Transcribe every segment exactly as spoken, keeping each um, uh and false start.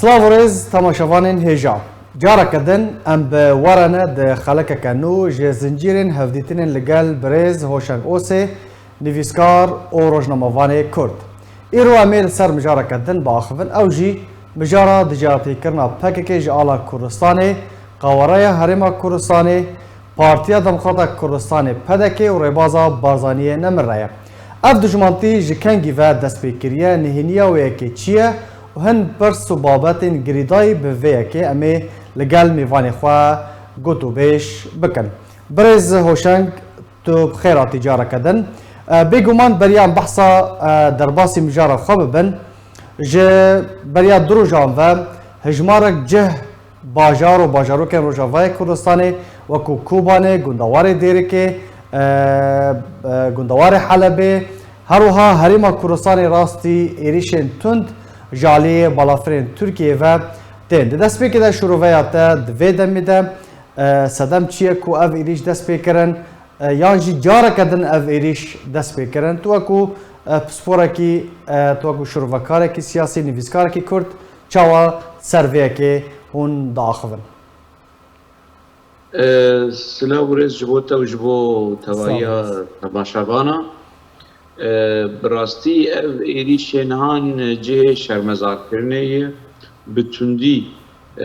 Silav û rêz temaşevanên hêja. Careke din em bi we re ne di xelekeke nû ji zincîrên hevdîtinên li gel birêz Hoşeng Osê, nivîskar û rojnamevanê Kurd. Îro em ê li ser mijareke din biaxivin, ew jî mijara dijatîkirina P K K ji ala Kurdistanê, qawareya Herêma Kurdistanê, Partiya Demokrata Kurdistanê P D K û rêbaza Barzaniyê ne min re ye. Ev dijmantî ji kengî ve dest pê kiriye, nihêniya wê yekê çi ye û hin pirs û babetên girîdayî bi vê yekê em ê li gel mêvanê xwe gotûbêj bikin. Birêz Hoşeng, tu bi xêr hatî careke din. E, bêguman beriya em behsa, e, derbasî mijara xwe bibin, ji beriya du rojan ve hejmarek cih bajar û bajarokên Rojavayê Kurdistanê wekû Kobanê, gundewarê Dêrikê, e, e, gundewarê Helebê, her wiha Herêma Kurdistanê rastî êrîşên tund ji alî balafirên Tirkiyê ve tên. Di destpêkê de şîroveya te di vê demê de, e, sedem çi ye ku ev êrîş dest pê kirin, e, yan jî careke din ev êrîş dest pê kirin? Tu wekû, e, pisporekî, e, tu wekû şîrovekarekî siyasî, nivîskarekî Kurd, çawa ser vê yekê hûn diaxivin? E, silav û rêz ji bo te û ji bo tevahiya temaşevana. E, bi rastî ev êrîşên han cihê şermezarkirinê ye. Bi tundî, e,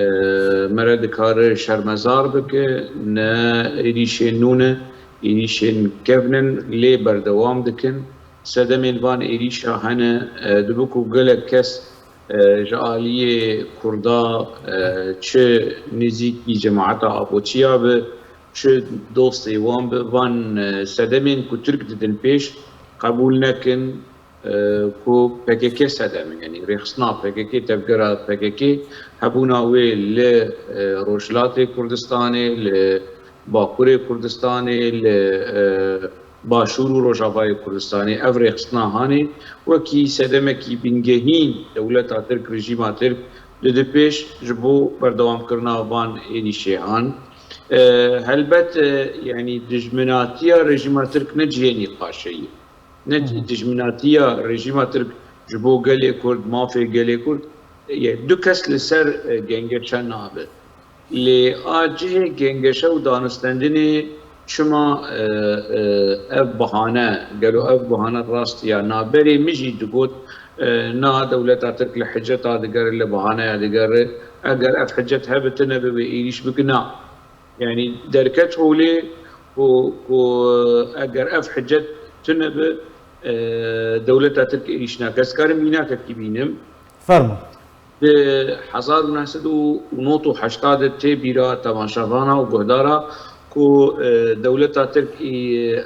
me re dikare şermezar bike, ne êrîşên nû ne, êrîşên kevn in, lê berdewam dikin. Sedemên van êrîşa hene, e, dibe ku gelek kes, e, ji aliyê Kurda, e, çi nêzîkî cemaeta Apoçiya be, çi dostê wan be, van, e, sedemên ku Tirk didin pêş, qebûl nekin, e, ku P K K sedem e, yanî rêxistina P K K, tevgera P K K, hebûna wê li, e, Rojhilatê Kurdistanê, li Bakurê Kurdistanê, li, e, Başûr û Rojavayê Kurdistanê, ev rêxistina hanê wekî sedemekî bingehîn dewleta Tirk, rejîma Tirk dide pêş ji bo berdewamkirina van êrîşê han. E, helbet, e, yanî dijminatiya rejîma Tirk ne cihê nîqaşê ye. Ne Hı hı. dijminatiya rejîma Tirk ji bo gelê Kurd, mafê gelê Kurd, e, du kes li ser, e, gengeşe nabe. Lê a cihê gengeşe û danistendinê çima, e, e, ev bahane, gelo ev bahane rast ya na? Berê min jî digot, e, na dewleta Tirk li hiceta digere, li bahaneya digere. Eger ev hicet hebe tune be wê êrîş bike, na. Yanî derket holê ku, ku eger ev hicet tune be, e, dewleta Tirk êrîş nake. Ez karim mînakekî bînim. Fermo. Di hezar û neh sed û nod û heşta de tê bîra temaşevana û guhdara ku, e, dewleta Tirk, e,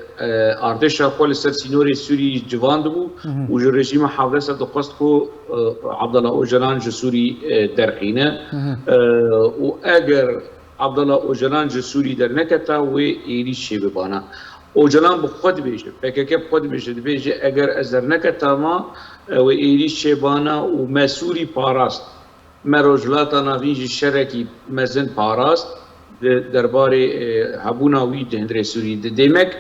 artêşa xwe li ser sînorê Sûrî civandibû Hı hı. û ji rejîma Hafez re dixwest ku, e, Abdullah Ocalan ji Sûrî, e, derxîne. Hı hı. E, û eger Abdullah Ocalan ji Sûrî derneketa, wê êrîş çêbibana. Ocalan bi xwe dibêje, P K K bi xwe dibêje, dibêje, eger ez derneketama, e, wê êrîş çêbana û me Sûrî parast. Me Rojhilata Navîn jî şerekî mezin parast di derbarê, e, hebûna wî di hundirê Sûrî de. Demek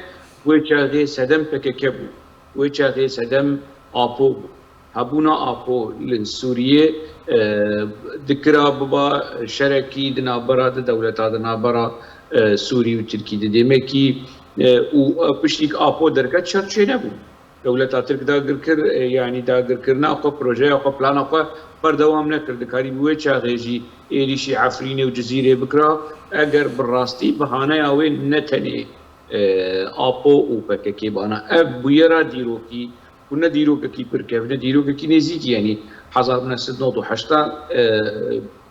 wê çaxê sedem P K K bû. Wê çaxê sedem Apo bû. Hebûna Apo li Sûriyê, e, dikira biba şerekî di navbera di dewleta di navbera, e, Sûrî û Tirkî de. Demekî, e, û, e, piştî ku Apo derket şer çênebû. Dewleta Tirk dagir kir, e, yanî dagirkirina xwe, projeya xwe, plana xwe berdewam nekir. Dikarî bi wê çaxê jî êrîşî Efrînê û Cizîrê bikira, eger bi rastî bahaneya wê ne tenê, e, Apo û P K K bana. Ev bûyera dîrokî, ku ne dîrokekî pir kevn e, dîrokekî nêzîkî, yanî hezar û neh sed nod û heşta, e,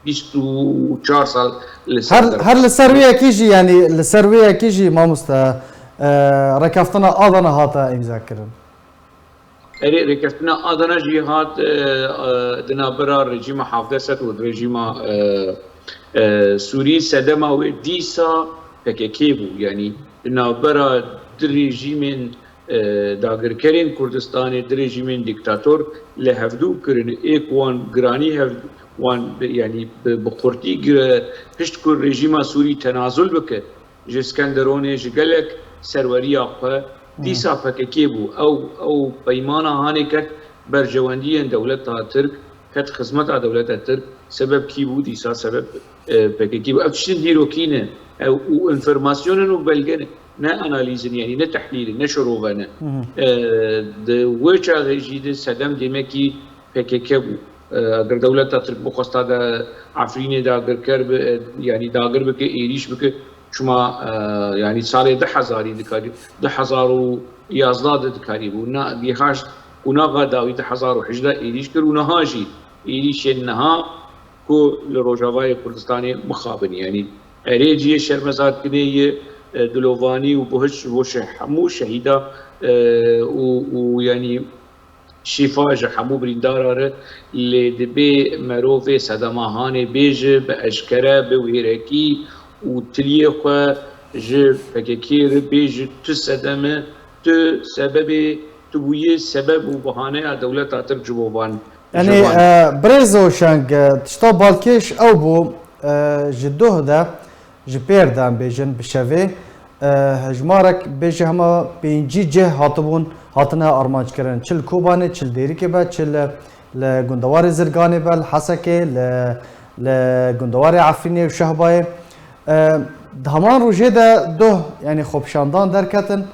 bîst û çar sal li ser Her, der her li ser wê yekî jî, yanî li ser wê yekî jî mamoste, e, rêkeftina Adana hate îmzakirin. Erê, rêkeftina Adana jî hat, e, e, di navbera rejîma Hafez û di rejîma, e, e, Sûrî. Sedema wê dîsa P K K bû. Yanî di navbera di rejîmên, e, dagirkerên Kurdistanê, di rejîmên dîktator li hevdû kirin, ê ku wan giranî hev-, wan bi, yanî bi, bi qurtî gire, pişt ku rejîma Sûrî tenazul bike, ji Skenderonê, ji gelek serweriya xwe, Hı. dîsa P K K bû. Ew, ew peymana hanê ket berjewendiyên dewleta Tirk, ket xizmeta dewleta Tirk, sebeb kî bû dîsa, sebeb, e, P K K bû. Ev tiştin dîrokî ne. Ew û înformasyonên û belge ne. Ne analîz in, yanî ne tehlîl in, ne şirove ne. E, di wê çaxê jî de sedem demekî P K K bû. E, eger dewleta Tirk bixwesta de Efrînê dagirker bi, e, yanî dagir bike, êrîş bike, çima, e, yanî salê du hezarî dikarî, du hezar û yazdeh de dikarî bû. Na, bîhaşt û nava dawî du hezar û hejdeh êrîş kir û niha jî êrîşên niha ku li Rojavayê Kurdistanê mixabin, yanî erê cihê şermezarkirinê ye, e, dilovanî û buhişt ji bo şe-, hemû şehîda, e, û, û yanî şîfa ji hemû birîndara re, lê dibê merov vê sedema hanê bêje bi eşkere, bi wêrekî û tiliyê xwe ji P K K re bêje tu sedem e, tu sebebê, tu bûyî sebeb û bahaneya dewleta Tirk ji bo van, ji Yanî, van. e, birêz Oşeng, e, tişta balkêş ew bû, e, ji duh de, ji pêr de em bêjin bi şevê, e, hejmarek bêje hema pêncî cih hatibûn, hatine armanckirin. Çi li Kobanê, çi li Dêrikê be, çi li, li gundewarê Zirganê be, li Hesekê, li, li gundewarê Efrînê û Şehbayê. E, di heman rojê de duh, yanî xwepişandan derketin,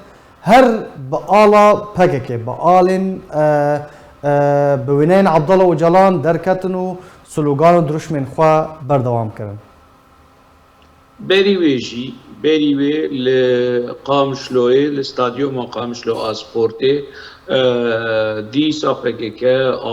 her bi ala P K K, bi alên, e, e, bi wêneyên Abdullah Ocalan derketin û slogan û dirûşmên xwe berdewam kirin. Berî wê jî, berî wê li Qamişloyê, li stadyuma Qamişlo a sportê, e, dîsa P K K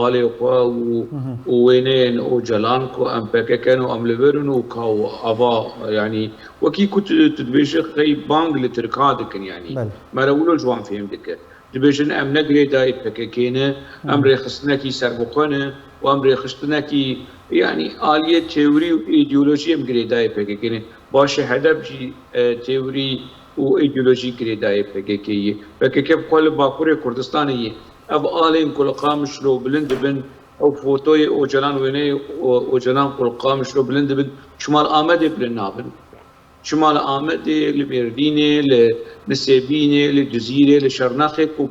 alê xwe û, Hı hı. û wêneyên Ocalan ku em P K K ne û em li vir in û ka û ava, yanî wekî ku tu, tu dibêjî qey bang li Tirka dikin, yanî Belê. me re wilo ji wan fêm dike. Dibêjin em ne girêdayî P K K ne, em Hı. rêxistinekî serbixwe ne û em rêxistinekî, yanî aliyê teorî û îdeolojî em girêdayî P K K ne. Baş e, hedef jî, e, teorî û îdeolojî girêdayî P K K ye. P K K bi xwe li Bakurê Kurdistanê ye. Ev alên ku li Qamişlo bilind dibin, ew fotoyê Ocalan, wêneyê O-, Ocalan ku li Qamişlo bilind dibin, çima li Amedê bilind nabin? Çima li Amedê, li Mêrdînê, li Nisêbînê, li Cizîrê, li Şirnexê ku,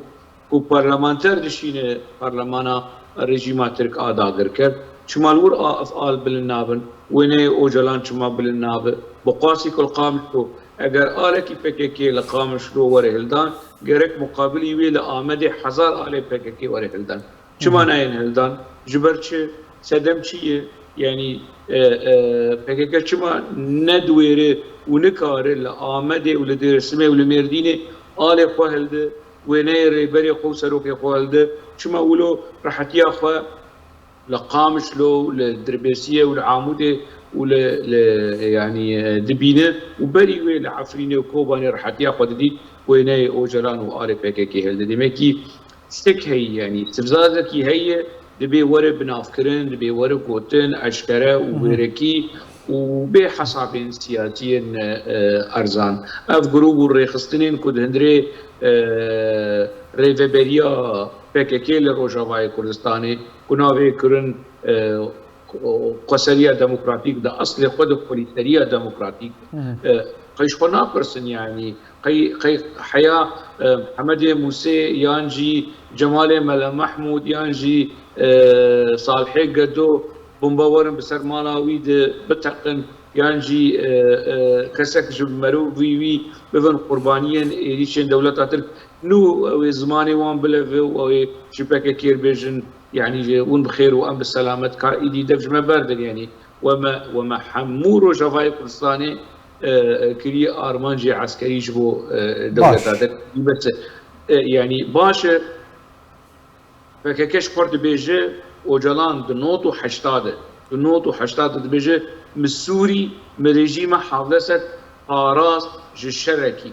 ku parlamenter dişîne parlemana rejîma Tirk a dagirker, çima li wir a ev al bilind nabin? Wêneyê Ocalan çima bilind nabe? Bi qasî ku li Qamişlo, eger alekî P K K li Qamişlo were hildan, gerek muqabilî wê li Amedê hezar alê P K K were hildan. Çima Hı hı. nayên hildan? Ji ber çi? Sedem çi ye? Yanî, e, e, P K K çima ne diwêre û nikare li Amedê û li Dêrsimê û li Mêrdînê alê xwe hilde, wêneyê rêberê xwe û serokê xwe hilde? Çima wilo rehetiya xwe li Qamişlo û li Dirbêsiyê û li Amûdê û li, li, yanî, e, dibîne û berî wê li Efrînê û Kobanê rehetiya xwe didît, wêneyê Ocalan û alê P K K hilde? Demekî sik heye, yanî sivzazekî heye, dibê were binavkirin, dibê were gotin, eşkere û Hı hı. wêrekî û bê hesabên siyasiyên, e, erzan. Ev grûp û rêxistinên ku di hundirê, e, rêveberiya P K K li Rojavayê Kurdistanê, ku navê kirin, e, xweseriya demokratîk, di eslê xwe de xwelîteriya demokratîk, Hı hı. e, qey ji xwe napirsin, yanî qey, qey heya, e, Mihemedê Mûsê yan jî Cemalê Mele Mehmûd yan jî, e, Salihê Gedo bomba werin bi ser mala wî de biteqin yan jî, e, e, kesek ji merovî wî bibin qurbaniyên êrîşên dewleta Tirk. Nû ew ê zimanê wan bileve û ew ê ji P K K re bêjin, yanî ji hûn bi xêr û em bi selamet, ka îdî dev ji me berdin, yanî we me, we me hemû Rojavayê Kurdistanê, e, e, kiriye armancê eskerî ji bo, e, Baş. dewleta de. Bes, e, yanî baş e, P K K ji xwe dibêje, Ocalan di nod û heşta de, di nod û heşta de dibêje, min Sûrî, min rejîma Hafdesed parast ji şerekî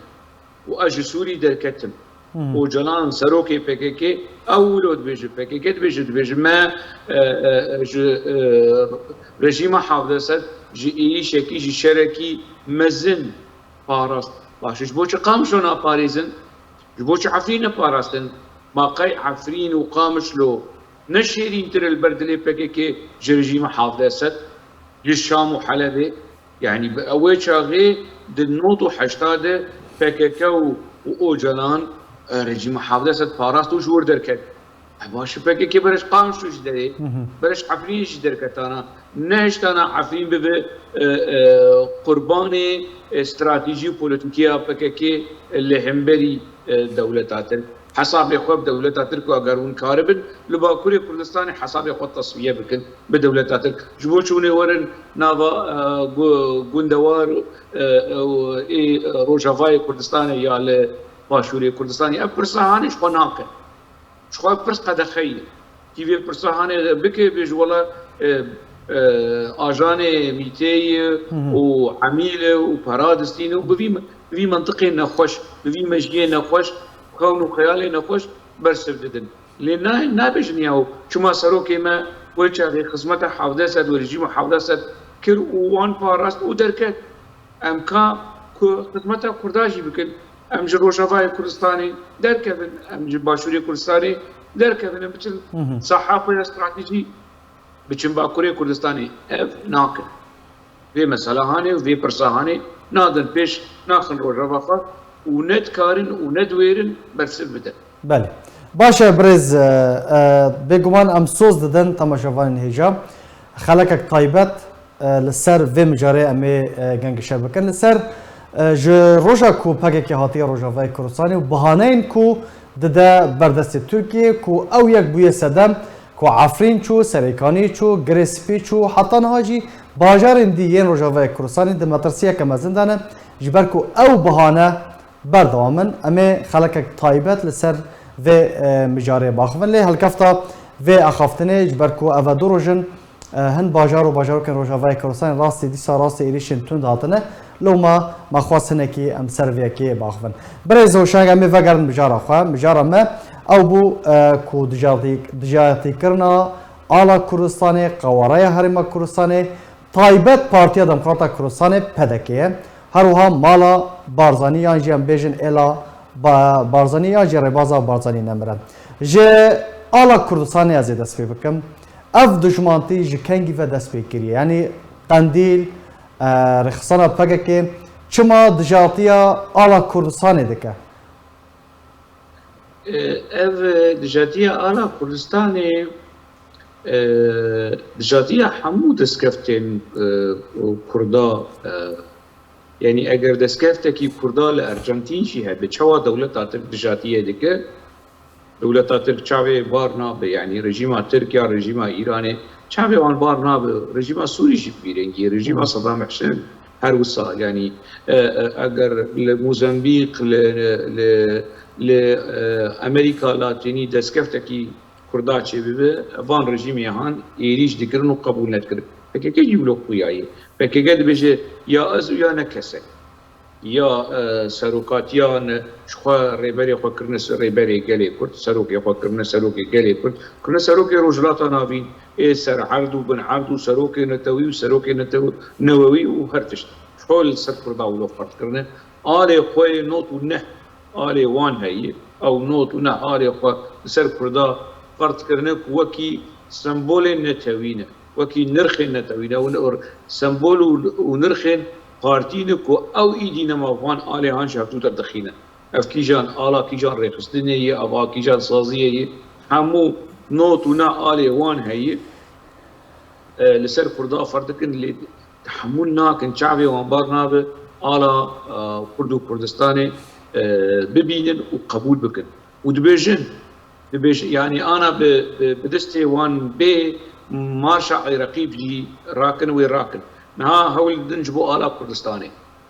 û ez ji Sûrî derketim. Hmm. Ocalan serokê P K K, ew wilo dibêje, P K K dibêje, dibêje me, e, e, ji, e, rejîma Hafdesed ji êrîşekî, ji şerekî mezin parast. Baş, ji bo çi Qamişlo naparêzin? Ji bo çi Efrîn neparastin? Ma qey Efrîn û Qamişlo ne şêrîntir e li ber dilê P K K ji rejîma Hafdesed, ji Şam û Helebê? Yanî bi ew ê çaxê di nod û heşta de P K K û, û Ocalan, e, rejîma Hafdesed parast û ji wir derket. Baş, P K K berê ji Qamşlo jî derê, berê ji Efrînê jî derketana. Nehiştana Efrîn bibe, e, e, qurbanê, e, stratejî û polîtîkiya P K K li hemberî, e, dewleta Tirk. Hesabê xwe bi dewleta Tirk, eger hûn karibin, li Bakurê Kurdistanê hesabê xwe tesfiye bikin bi dewleta Tirk. Ji bo çi hûnê werin nava, e, gu-, gundewar, e, e, û ê, e, Rojavayê Kurdistanê ya li Başûrê Kurdistanê? Ev pirsa hanê ji xwe nakin. Ji xwe pirs qedexe ye. Kî vê pirsa hanê bike, bêje wela, e, e, ajanê mîtê ye û emîl e û para distîne û bi vî, bi vî mentiqê nexweş, bi vî mejiyê nexweş, xewn û xeyalê nexweş bersiv didin. Lê na-, nabêjin yaw, çima serokê me wê çaxê xizmeta hevdeh sed û rejîma hevdeh sed kir û wan parast û derket. Em ka ku xizmeta Kurda jî bikin, em ji Rojavayê Kurdistanê derkevin, em ji Başûrê Kurdistanê derkevin, em biçin saha xwe ya stratejî, biçin Bakurê Kurdistanê. Ev nakin. Vê mesela hanê û vê pirsa hanê nadin pêş, naxin rojeva xwe û ne dikarin û ne diwêrin bersiv bidin. Belê. Baş e, birêz, e, e, bêguman em soz didin temaşevanên hêja. Xelekek taybet, e, li ser vê mijarê em ê, e, gengişe bikin. Li ser, e, ji roja ku P K K hatiye Rojavayê Kurdistanê û bihaneyên ku dide berdestê Tirkiyê, ku ew yek bûye sedem, ku Efrîn çû, Serêkanî çû, Girê Spî çû, heta niha jî bajarên dî yên Rojavayê Kurdistanê di metirsiyeke mezin de ne, ji ber ku ew bihane berdewam in. Em ê xelekek taybet li ser vê, e, mijarê baxivin. Lê helkefta vê axaftinê, ji ber ku ev e du roj in, e, hin bajar û bajarokên Rojavayê Kurdistanê rastî dîsa rastî êrîşên tund hatine. Loma me xwest hinekî em ser vê yekê baxivin. Birêz Hoşang, em ê vegerin mijara xwe. Mijara me ew bû, e, ku dijatî-, dijatîkirina ala Kurdistanê, qewaraya Herêma Kurdistanê, taybet Partiya Demokrata Kurdistanê, P D K, ye. Her wiha mala Barzanî yan jî em bêjin êla Ba-, Barzanî yan jî rêbaza Barzanî nemire. Ji ala Kurdistanê ez ê dest pê bikim. Ev dijmantî ji kengî ve dest pê kiriye? Yanî Qendîl, e, rêxistina P K K çima dijatiya ala Kurdistanê dike? E, ev, e, dijatiya ala Kurdistanê, e, dijatiya hemû destkeftên, e, Kurda, e, yanî eger destkeftekî Kurda li Arjantîn jî hebe, çawa dewleta Tirk dijatiye dike? Dewleta Tirk çavê bar nabe, yanî rejîma Tirk ya rejîma Îranê çavê wan bar nabe. Rejîma Sûrî jî bi vî rengî, rejîma Saddam Hussein her wisa, yanî, e, e, eger li Mozambîq, li, li, li, e, Amerîka Latînî destkeftekî Kurda çêbibe, van rejîmê han êrîş dikirin û qebûl nedikirin. P K K jî wilo xuya ye. P K K dibêje ya ez û ya ne kesek. Ya, e, serokatiyan ji xwe rêberê xwe kirine se-, rêberê gelê Kurd, serokê xwe kirine serokê gelê Kurd, kirine serokê Rojhilata Navîn, ê ser erd û bin erd û serokê netewî û serokê netew-, newewî û her tişt. Ji xwe li ser Kurda wilo ferd kirine. Alê xwe yê nod û neh alê wan heye, ew nod û neh alê xwe li ser Kurda ferd kirine ku wekî sembolên netewî ne, wekî nirxên netewî ne, û, û sembol û, û nirxên partî ne ku ew îdî nema van alê han ji hevdû derdixîne. Ev kîjan ala, kîjan rêxistinê ye, ev a kîjan saziyê ye, hemû nod û neh alê wan heye. E, li ser Kurda ferd dikin, lê tehemûl nakin, çavê wan bar nabe ala, e, Kurd û Kurdistanê, e, bibînin û qebûl bikin. Û dibêjin, dibêjin, yanî ana bi, bi, bi destê wan bê marşa Ey Reqîb jî rakin, wê rakin. Niha hewl didin ji bo ala Kurdistanê.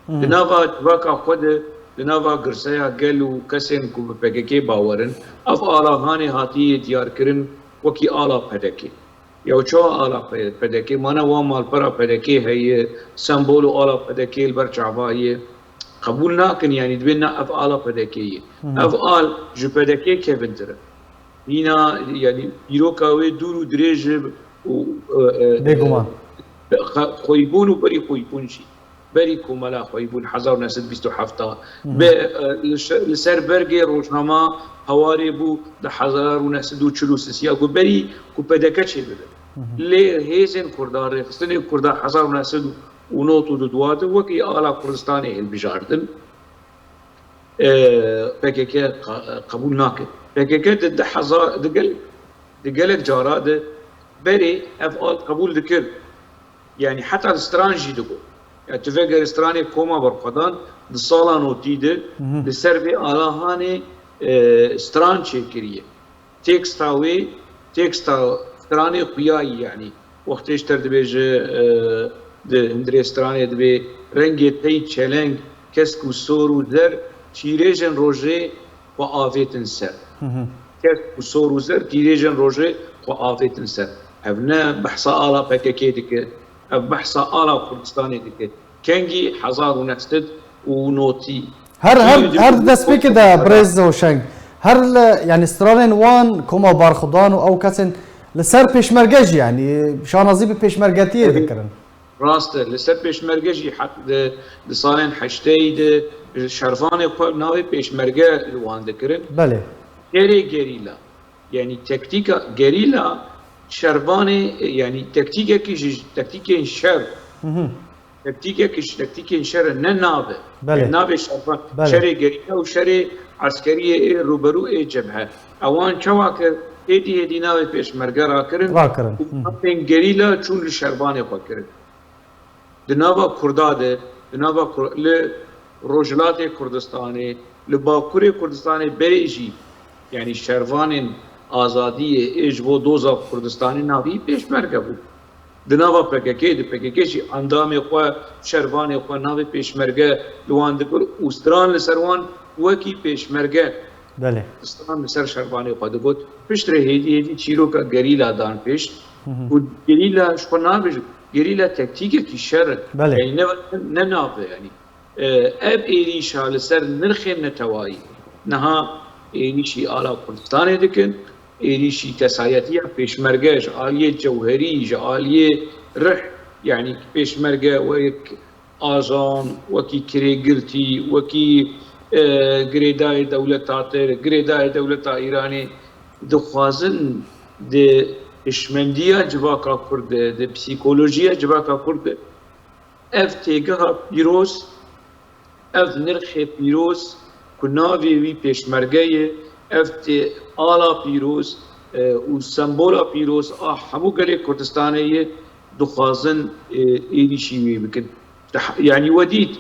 Di nava civaka xwe de, di nava girseya gel û kesên ku bi P K K bawer in, ev ala hanê hatiye diyarkirin wekî ala P D K. Ya çawa ala P D K? Mana wan malpera P D K heye, sembol û ala P D K li ber çava ye. Qebûl nakin, yanî dibê na ev ala P D K ye. Ev al ji P D K kevintir e. Hîna, yanî îroka wê dûr û dirêj e û, e, e, Bêguman. e, xe-, xweyîbûn û berî xweyîbûn jî. Berî Komela Xweyîbûn hezar û neh sed bîst û heft a. Be, e, li şe-, li ser bergê rojnama Hewarê bû di hezar û neh sed û çil û sê ya ku berî ku P D K çêbibe. Lê hêzên Kurda, rêxistinê Kurda hezar û neh sed û nod û du de wekî ala Kurdistanê hilbijardin. E, P K K qa-, qebûl nake. P K K di du hezar, di gel Gelek cara de berê ev al qebûl dikir. Yanî heta li stran jî digot. Ya tu veger stranê Koma Berxwedan di sala notî de li ser vê alahanê, e, stran çêkiriye. Teksta wê, teksta stranê xuyayî, yanî wextê ji te dibêje, e, di hundirê stranê dibê rengê tey çeleng, kesk û sor û zer, tîrêjên rojê xwe avêtin ser. Kesk û sor û zer tîrêjên rojê xwe avêtin ser. Ev ne behsa ala P K K dike, ev behsa ala Kurdistanê dike. Kengî hezar û neh sed û notî. Her, her, her di destpêkê de birêz Hoşeng. Her li, yanî stranên wan, Koma Barxudan û ew kesên li ser pêşmerge jî, yanî şanazî bi pêşmergetiyê dikirin. Rast e, li ser pêşmerge jî he-, di, di salên heşteyî de şervanê xwe navê pêşmerge li wan dikirin. Belê. Şerê gerîla, yanî tektîka gerîla şervanê, yanî tektîkekî ji tektîkên şer, tektîkekî ji tektîkên şer e, ne nav e. Belê. Yanî navê şervan, Belê. şerê gerîla û şerê eskeriyê ê rûberû ê cebhe. Ewan çawa kir? Hêdî hêdî navê pêşmerge rakirin Rakirin. û navên gerîla çûn li şervanê xwe kirin. Di nava Kurda de, di nava Kur-, li Rojhilatê Kurdistanê, li Bakurê Kurdistanê berê jî, yanî şervanên azadiyê ê ji bo doza Kurdistanê navî pêşmerge bû. Di nava P K K de, P K K jî endamê xwe, şervanê xwe navê pêşmerge li wan dikir û stran li ser wan wekî pêşmerge Belê. stran li ser şervanê xwe digot. Piştre hêdî hêdî çîroka gerîla dan pêş û gerîla ji xwe nabêjin, gerîla tektîkekî şer e. Belê. Yanî ne, ne nav e yanî. E, ev êrîşa li ser nirxên netewayî niha êrîşî ala Kurdistanê dikin, êrîşî kesayetiya pêşmerge ji aliyê cewherî, ji aliyê rih, yanî pêşmerge wek ajan, wekî kirêgirtî, wekî, e, girêdayê dewleta tir, girêdayê dewleta Îranê dixwazin di hişmendiya civaka Kurd de, di psîkolojiya civaka Kurd de ev têgeha pîroz, ev nirxê pîroz ku navê wî pêşmerge ye, ev tê ala pîroz, e, û sembola pîroz a hemû gelê Kurdistanê ye, dixwazin, e, êrîşî wê bikin. Yanî we dît,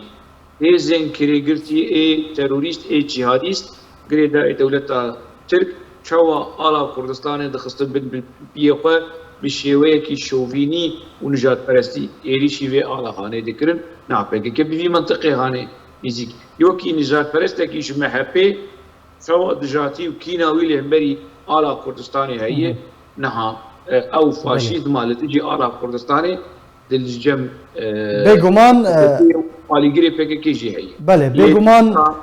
hêzên kirêgirtî ê terorîst, ê cîhadîst, girêdayê dewleta Tirk çawa ala Kurdistanê dixistin bin bilpiyê xwe, bi şêweyekî şovînî û nijadperestî êrîşî vê ala hanê dikirin. Na P K K bi vî mentiqê hanê nêzîk. Wekî nijadperestekî ji M H P çawa dijatî û kîna wî li hemberî ala Kurdistanê heye, niha, e, ew Belê. faşîzma li dijî ala Kurdistanê di li cem, e, Bêguman, e, alîgirê P K K jî heye. Belê, Lê bêguman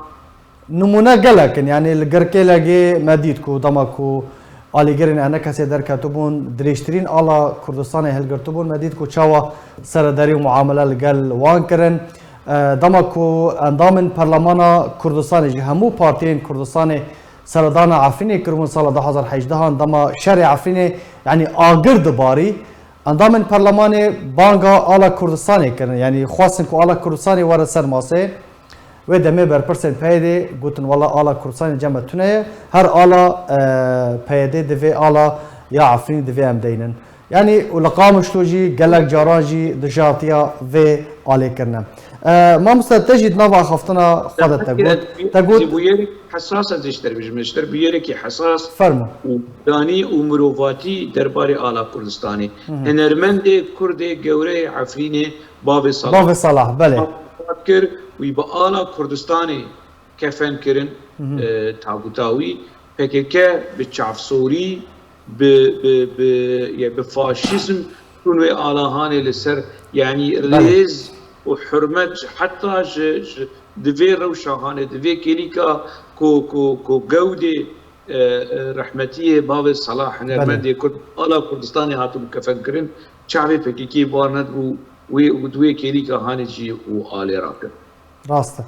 nimûne gelek in. Yanî li Girkêlegê me dît ku dema ku alîgirên enekesê derketibûn, dirêjtirîn ala Kurdistanê hilgirtibûn, me dît ku çawa seredarî û muamele li gel wan kirin. E, dema ku endamên Perlemana Kurdistanê jî hemû partiyên Kurdistanê seredana Efrînê kiribûn sala du hazar hejdehan, dema şerê Efrînê, yanî agir dibarî, endamên perlemanê banga ala Kurdistanê kirin, yanî xwestin ku ala Kurdistanê were ser masê. Wê demê berpirsên P Y D gotin, wela ala Kurdistanê cem me tune ye, her ala, e, P Y D divê ala ya Efrînê divê em deynin. Yanî û li Qamişlo jî gelek caran jî dijatiya vê alê kirine. E, mamoste, te jî di nava axaftina xwe de te got. Te got. Ji bûyerekî hesas ez ê ji te re bêjim, ji te re bûyerekî hesas Fermo. û danî û mirovatî derbarê ala Kurdistanê. Hı hı. Hunermendê Kurdê gewreyê Efrînê Bavê Salah. Bavê Salah, belê. Bavê Salah kir, wî bi ala Kurdistanê kefen kirin, Hı hı. e, tabuta wî. P K K bi çavsorî, bi, bi, bi, ya bi faşîzm çûn wê alahanê li ser, yanî Belê. rêz û hurmet ji, heta ji, ji, di vê rewşa hanê, di vê kêlîka ku, ku, ku gewdê, e, e, rehmetiyê bavê Salah, Belê. hunermendê Kurd, ala Kurdistanê hatibû kefen kirin, çavê P K K bar nedibû wê û di wê kêlîka hanê jî û alê rakir. Rast e.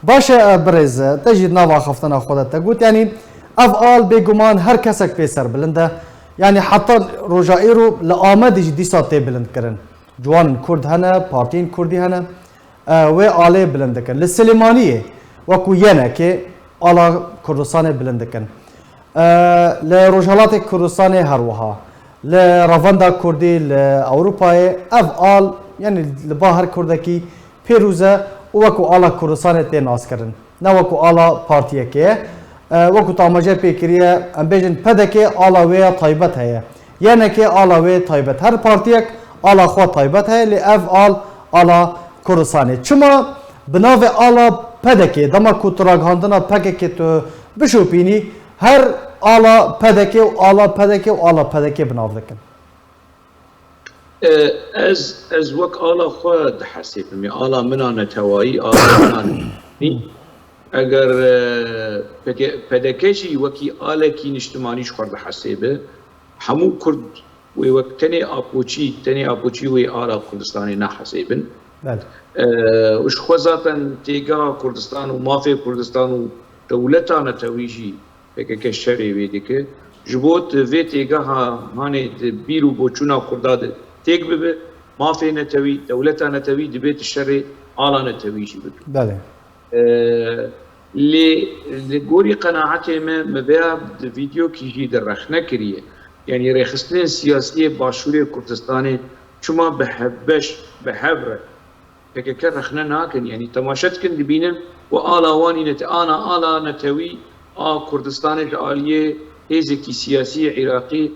Baş e, e, birêz, te jî di nav axaftina xwe de te got, yanî ev al bêguman her kesek pê serbilind e. Yanî heta roja îro li Amedê jî dîsa tê bilindkirin. Ciwanên Kurd hene, partiyên Kurdî hene, e, wê alê bilind dikin. Li Silêmaniyê wekû yenekê ala Kurdistanê bilind dikin. E, li Rojhelatê Kurdistanê her wiha, li Revenda Kurdî li Ewropayê ev al, yanî li ba her Kurdekî pêrûz e û wekû ala Kurdistanê tê naskirin. Ne wekû ala partiyekê ye. E, wekû te amaje pê kiriye, em bêjin P D K ala wê ya taybet heye. Y N K ala wê taybet. Her partiyek ala xwe taybet heye, lê ev al, ala Kurdistanê. Çima bi navê ala P D K, dema ku tu ragihandina P K K tu bişopînî, her ala P D K û ala P D K û ala P D K bi nav dikin? E, ez, ez wek ala xwe dihesibim, ya ala min a netewayî, ala min a netewayî. Eger, e, P K, P D K jî wekî alekî niştimanî ji xwe dihesibe, hemû Kurd wê wek tenê apoçî, tenê apoçî wê ala Kurdistanê nahesibin. Belê. E, û ji xwe zaten têgeha Kurdistan û mafê Kurdistan û dewleta netewî jî P K K şerê wê dike. Ji bo tu vê têgeha hanê di bîr û boçûna Kurda de têk bibe, mafê netewî, dewleta netewî dibê tu şerê ala netewî jî bike. Belê. E, lê li gorî qenaetê me, me vêya di vîdeokî jî de rexne kiriye. Yanî rêxistinên siyasî yê Başûrê Kurdistanê çima bi hevbeş, bi hev re P K K rexne nakin, yanî temaşe dikin, dibînin ku ala wan îne te ana ala netewî a Kurdistanê ji aliyê hêzekî siyasî yê Iraqî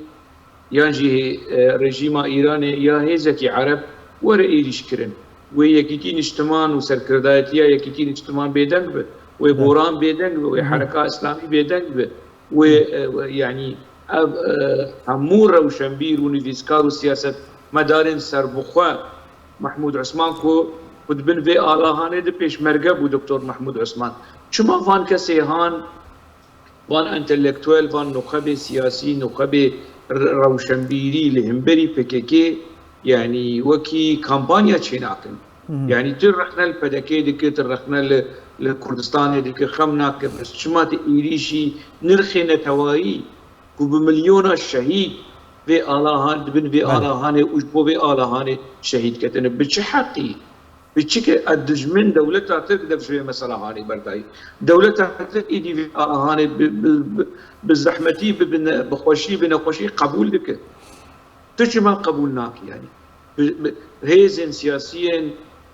yan jî, e, rejîma Îranê ya hêzekî Ereb were êrîş kirin. Wê yekîtî niştiman û serkirdayetiya yekîtî niştiman bêdeng be, wê Be. boran bêdeng be, wê Hı hı. hereka îslamî bêdeng be. Wê, e, wê, yanî ev, e, hemû rewşenbîr û nivîskar û siyasetmedarên serbixwe, Mehmûd Osman ku, ku di bin vê alahanê de pêşmerge bû, Doktor Mehmûd Osman. Çima van kesê han, van entelektuel, van nuxebê siyasî, nuxebê re-, rewşenbîrî li hemberî P K K, yanî wekî kampanya çênakin? Hı hı. Yanî tu rexne li P D K dike, tu rexne li, li Kurdistanê dike, xem nake, bes çima tu êrîşî nirxê netewayî ku bi milyona şehîd vê alahan, di bin vê Belê. alahanê û ji bo vê alahanê şehîd ketine? Bi çi heqî? Bi çi ke-, e, dijmin dewleta Tirk dev ji vê meselahanê berdayî? Dewleta Tirk êdî vê alahanê bi, bi, bi, bi zehmetî, bi, bi ne-, bi xweşî, bi nexweşî qebûl dike. Tu çima qebûl nakî yanî? Bi, bi, hêzên siyasiyên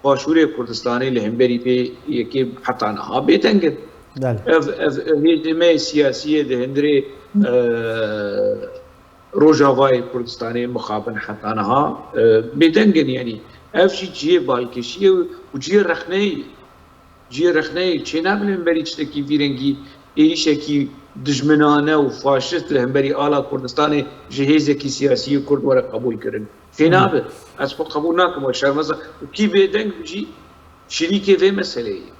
Başûrê Kurdistanê li hemberî vê yekê heta niha bêdeng in. Belê. Ev, ev, ev hêzê me siyasiyê di hundirê, e, Rojavayê Kurdistanê mixabin heta niha, e, bêdeng in yanî. Ev jî cihê balkêşiyê û cihê rexneyê ye. Cihê rexneyê çênabe li hemberî tiştekî vî rengî, êrîşekî dijminane û faşist li hemberî ala Kurdistanê ji hêzekî siyasî yê Kurd were qebûl kirin. Çênabe. Ez xwe qebûl nakim, we şermeza. Û kî bêdeng bi jî şirîkê vê meseleyê ye.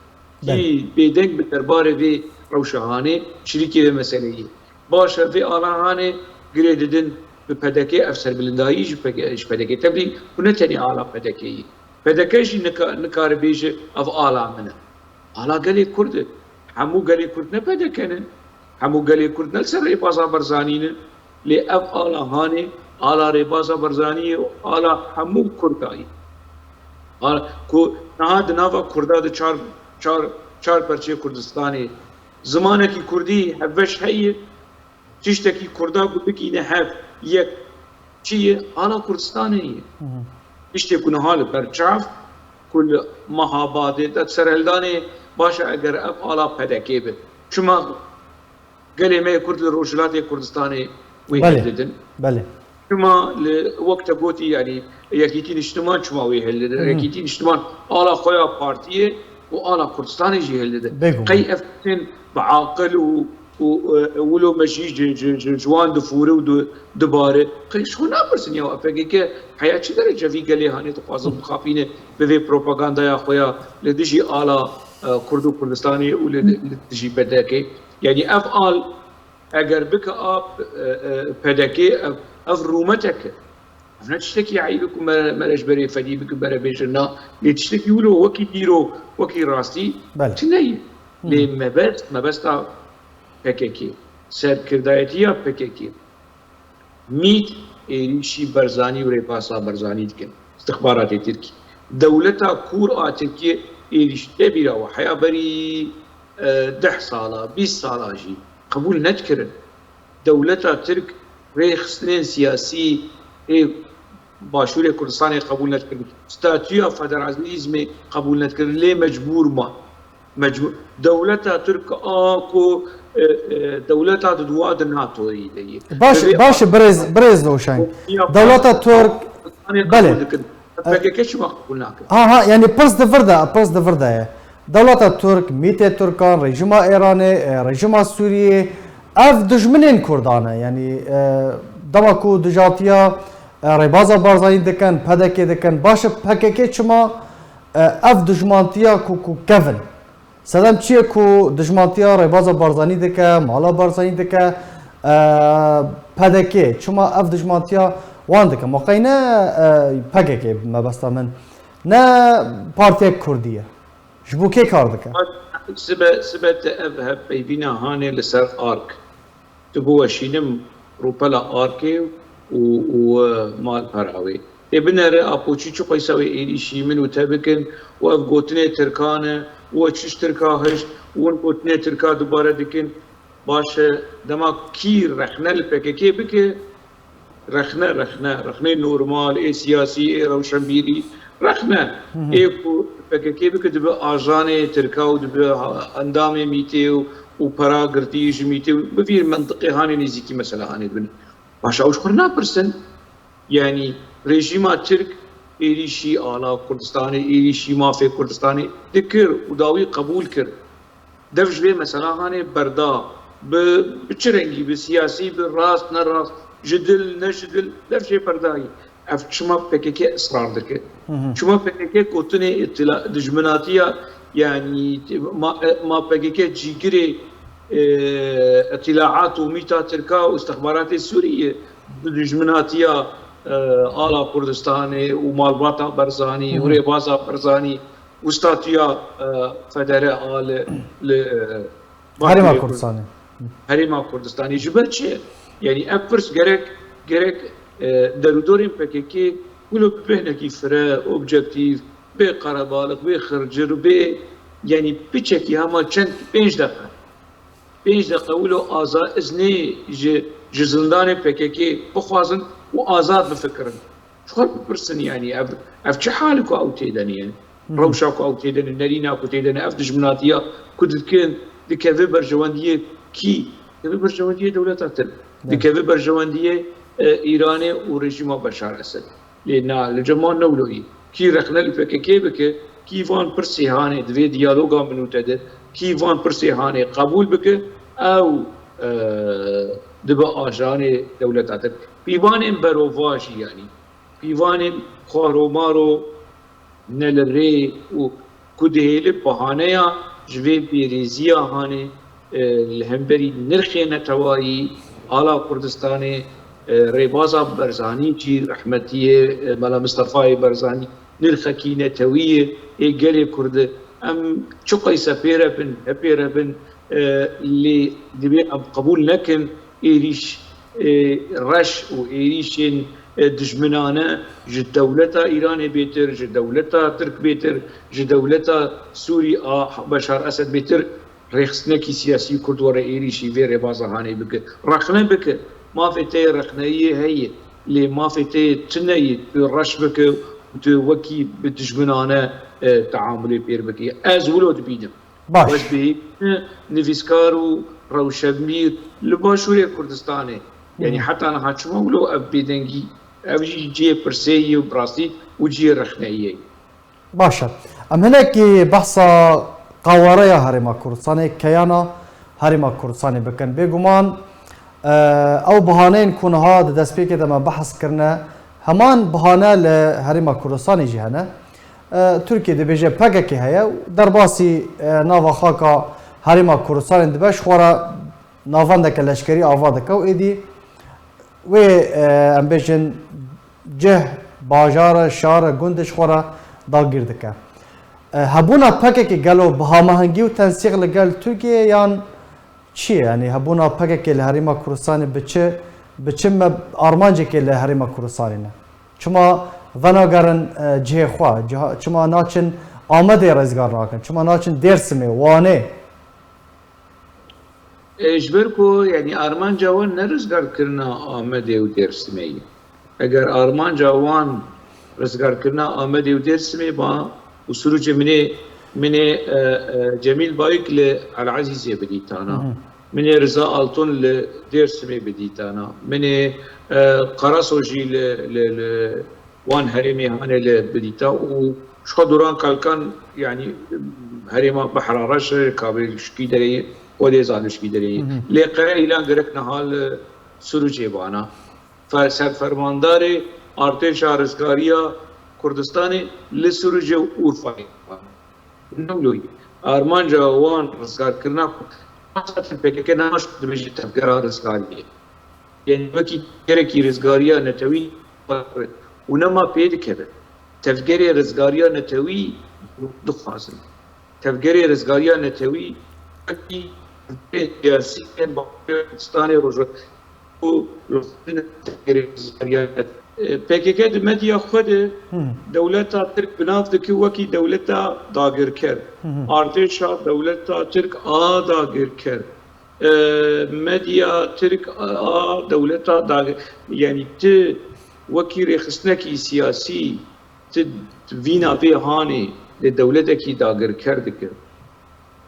Kî Belê. bêdeng bi derbarê vê rewşa hanê şirîkê vê meseleyê ye. Baş e, vê ala hanê girê didin bi P D K, ev serbilindayî ji P K, ji P D K. Tevlî ku ne tenê ala P D K ye. P D K jî nika-, nikare bêje ev ala min e. Ala gelê Kurd e. Hemû gelê Kurd ne P D K ne. Hemû gelê Kurd ne li ser rêbaza Barzanî ne. Lê ev ala hanê, ala rêbaza Barzanî ye û ala hemû Kurda ye. Ala ku niha di nava Kurda de çar, çar, çar perçeyê Kurdistanê, zimanekî Kurdî hevbeş heye, tiştekî Kurda ku bikîne hev yek çi ye? Ala Kurdistanê ye. Hı hı. Tiştê ku niha li ber çav, ku li Mehabadê de serhildanê, baş e eger ev ala P D K be. Çima gelê me yê Kurd li Rojhilatê Kurdistanê wê Belê, hildidin? belê. Çima li, wek te gotî, yanî Yekîtî Niştiman çima wê hildidin? Hı hı. Yekîtî Niştiman ala xwe ya partiyê û ala Kurdistanê jî hildidin. Bêguman. Qey ev tên bi aqil û, û, e, wilo me jî ji, ji, ji, ji wan difûre û di-, dibare. Qey ji xwe napirsin ya P K K heya çi derece vî gelê hanê dixwazin bixapîne bi vê propagandaya xwe ya li dijî ala, e, Kurd û Kurdistanê û li, li dijî P D K? Yanî ev al eger bike a, e, e, P D K, ev, ev rûmetek e. Ev ne tiştekî eyb e ku me, me re ji berê fedî bike, me re bêje na. Lê tiştekî wilo wekî dîrok, wekî rastî Belê. tune ye. Hı. Lê mebest, mebesta P K K, serkirdayetiya P K K, mît êrîşî Barzanî û rêbasa Barzanî dikin. Istixbaratê Tirkî. Dewleta kûr a Tirkiyê êrîş tê bîra we heya berî, e, deh sala, bîst sala jî qebûl nedikirin. Dewleta Tirk rêxistinên siyasî ê Başûrê Kurdistanê qebûl nedikirin. Statûya federalîzmê qebûl nedikirin. Lê mecbûr ma. Mecbûr. Dewleta Tirk a ku, e, e, dewleta di duwa di NATOyê de ye. Baş, Divê baş, birêz, birêz Roşan. Komîya Dewleta Tirk, Kurdistanê belê. Qebûl dikin. PKK çima qebûl nake? Ha, ha, yani pirs di vir de, pirs di vir de ye. Dewleta Tirk, mîtê Tirkan, rejîma Îranê, e, rejîma Sûriyê, ev dijminên Kurdan e. Yani, e, dema ku dijatiya, e, rêbaza Barzanî dikin, PDK dikin, baş e PKK çima, e, ev dijmantiya ku, ku kevin? Sedem çi ye ku dijmantiya rêbaza Barzanî dike, mala Barzanî dike, e, PDK? Çima ev dijmantiya wan dike? Ma qey ne, e, PKK mebesta min, ne partiyek Kurdî ye. Ji bo kê kar dike? Sibe, sibe te ev hevpeyvîna hanê li ser ARK. Tu biweşînim rûpela ARKê û, û, e, malpera wê. Ê binere, Apoçî çi qeysa wê êrîşî min û te bikin û ev gotinê Tirkan e û we çiş Tirka hişt û win gotinê Tirka dubare dikin. Baş e, dema kî rexne li PKK bike, rexne, rexne, rexnê normal, ê siyasî, ê rewşenbîrî, rexne. Hı hı. Ê ku PKK bike dibe ajanê Tirka û dibe endamê mîtê û, û pera girtî ji mîtê û bi vî mentiqê hanê nêzîkî mesela hanê dibin. Paşa ew ji xwe re napirsin. Yanî rejîma Tirk êrîşî ala Kurdistanê, êrîşî mafê Kurdistanê dikir û dawî qebûl kir. Dev ji vê mesela hanê berda, bi, bi çi rengî, bi siyasî, bi rast, ne rast, ji dil, ne ji dil, dev jê berdayî. Ev çima PKK israr dike? Hı hı. Çima PKK gotinê îtila-, dijminatiya, yanî ma, ma PKK cîgirê, e, îtilaat û mîta Tirka û istixbaratê Sûrî ye, bi dijminatiya, e, ala Kurdistanê û malbata Barzanî û Hı hı. rêbaza Barzanî û statûya, e, federe a li, li, e, Herêma Bakurê Kurd-, Kurdistanê. Herêma Kurdistanê. Ji ber çi? Yanî ev pirs gerek, gerek, e, derûdorên PKK wilo bi behnekî fire, objektîf, bê qerebalix, bê xircir, bê, yanî piçekî hema çend, pênc deqe. Pênc deqe wilo aza iznê ji, ji zindanê PKK bixwazin û azad bifikirin. Ji xwe bipirsin, yanî ev, ev çi hal e ku ew tê de ne? Hı hı. Rewşa ku ew tê de ne, nerîna ku tê de ne, ev dijminatiya ku dikin, dikeve berjewendiyê kî? Dikeve berjewendiyê dewleta Tirk. Evet. Dikeve berjewendiyê, e, Îranê û rejîma Beşar Esed. Lê na, li cem wan ne wilo yî. Kî rexne li PKK bike, kî van pirsê hanê di vê diyaloga min û te de, kî van pirsê hanê qebûl bike, ew, e, dibe ajanê dewleta Tirk. Pîvanên berovajî, yanî pîvanên xwaromaro ne li rê û ku dihêlin bahaneya ji vê bêrêziya hanê, e, li hemberî nirxê netewayî ala Kurdistanê, e, rêbaza Barzanî jî rehmetiyê, e, Mela Mistefayê Barzanî nirxekî netewî ye ê gelê Kurd e. Em çi qeyse pê re bin, hepê re bin, e, lê divê em qebûl nekin êrîş, e, reş û êrîşên, e, dijminane ji dewleta Îranê bêtir, ji dewleta Tirk bêtir, ji dewleta Sûrî a Beşar Esed bêtir rêxistinekî siyasî Kurd were êrîşî vê rêbaza hanê bike. Rexne bike. Mafê te yê rexneyiyê heye. Lê mafê te yê tune yê tu reş bike û tu wekî bi dijminane, e, teamulê pêr bikî. Ez wilo dibînim. Baş. Ez bêhî nivîskar û rewşenbîr li Başûrê Kurdistanê. Yanî Hı. heta niha çima wilo ev bêdengî, ev jî cihê pirsê yê û bi rastî û cihê rexneyiyê ye. Baş e. Em hinekî behsa qawareya Herêma Kurdistanê, keyana Herêma Kurdistanê bikin. Bêguman, e, ew bihaneyên ku niha di destpêkê de me behs kirine, heman bihane li Herêma Kurdistanê jî hene. E, Tirkiye dibêje PKK heye û derbasî, e, nava xaka Herêma Kurdistanê dibe, ji xwe re navendeke leşkerî ava dike û êdî wê, e, em bêjin cih, bajar e, şar e, gund e, ji xwe re dagîr dike. E, hebûna PKK gelo bi hamahengî û tensîq li gel Tirkiye yan çi ye? Yanî hebûna PKK li Herêma Kurdistanê bi çi, bi çi me armancekê li Herêma Kurdistanê ne? Çima venagerin, e, cihê xwe? Ciha-, çima naçin Amedê rêzgar nakin? Çima naçin Dêrsimê, Wanê? E, ji ber ku, yanî, armanca wan ne rizgarkirina Amedê û Dêrsimê ye. Eger armanca wan rizgarkirina Amedê û Dêrsimê ba û Sirûcê, minê, minê, e, e, Cemîl Bayik li El Ezîzê bidîtana. Hı hı. Minê Riza Altun li Dêrsimê bidîtana. Minê, e, Karaso jî li, li, li wan herêmê hane li bidîta û ji xwe Duran Kalkan, yanî, herêma Behra Reş, Kabêl ji kî derê ye, Odê Zaliş ji kî derê ye. Hı hı. Lê Qere Îlan gerek niha li Sirûcê bana. Fer-, serfermandarê artêşa rizgariya Kurdistanê li Sirûcê û Urfayê bana. Newloyî. Armanca wan rizgarkirina Kurdistanê, zaten P K K naşt dibêje tevgera rizgariyê. Yanî wekî tevgerekî rizgariya netewî û nema pê dikeve. Tevgerê rizgariya netewî dixwazin. Tevgerê rizgariya netewî wekî tevgerê siyasî yên Bakurê Kurdistanê, Rojhilat û P K K di medya xwe de Hı. dewleta Tirk bi nav dike wekî dewleta dagirker. Hı hı. Artêşa dewleta Tirk a dagirker. E, medya Tirk a dewleta dagir, yanî ti wekî rêxistinekî siyasî, ti vîna vê hanê li dewletekî dagirker dike.